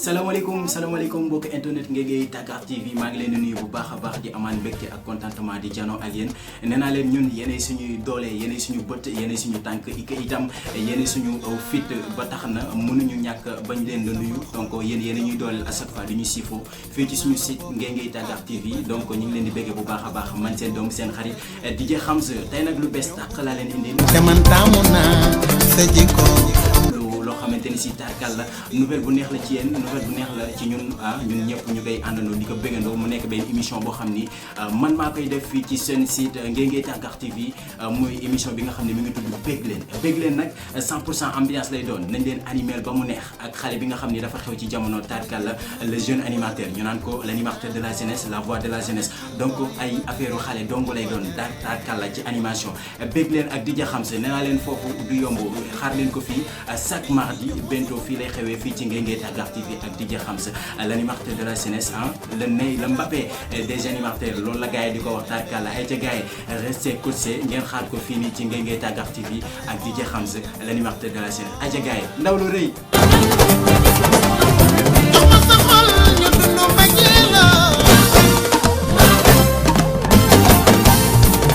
salaamaaleykum mbokk internet Nguégué Dakar TV maa ngi leen di nuyu bu baax a baax di amaan mbégte ak contentement di jano ak yéen nee naa leen ñun yéenay suñuy doole yéenay suñu bët yéenay suñu tànk itam yéenay suñu fit ba tax na mënuñu ñàkk bañ leen di nuyu donc yéen ñuy dooleel à chaque fois di ñu siifoo fii ci suñu site Nguégué Dakar TV donc ñu ngi leen di bégge bu baax a baax man seen doom seen xarit DJ Hamza tey nag lu bees tàq laa leen indi te man taamu naa sa jikko loo xamante ni si tarkal la nouvelle bu neex la ci yéen nouvelle bu neex la ci ñun ñun ñëpp ñu koy àndandoo di ko bëggandoo mu nekk benn émission boo xam ni man maa koy def fii ci seen site Nguégué Dakar TV muy émission bi nga xam ne mi ngi tudd bëgg leen nag 100% ambiance lay doon nañ leen animer ba mu neex ak xale bi nga xam ni dafa xew ci jamono tarkal la le jeune animateur ñu naan ko l'animateur de la jeunesse la voix de la jeunesse donc ay affaire xale dong lay doon tarkal la ci animation bëgg leen ak DJ Hamza nee naa leen foofu du yomb xaar leen ko fii chaque mardi bento fii lay xewee fii ci Nguégué Dakar TV ak DJ Hamza l'animateur de la jeunesse le Mbappé des animateurs loolu la gars yi di ko wax tarkalla ay ca gars yi resté coaché ngeen xaar ko fii nii ci Nguégué Dakar TV ak DJ Hamza l'animateur de la jeunesse ay ca gars yi ndaw lu rëy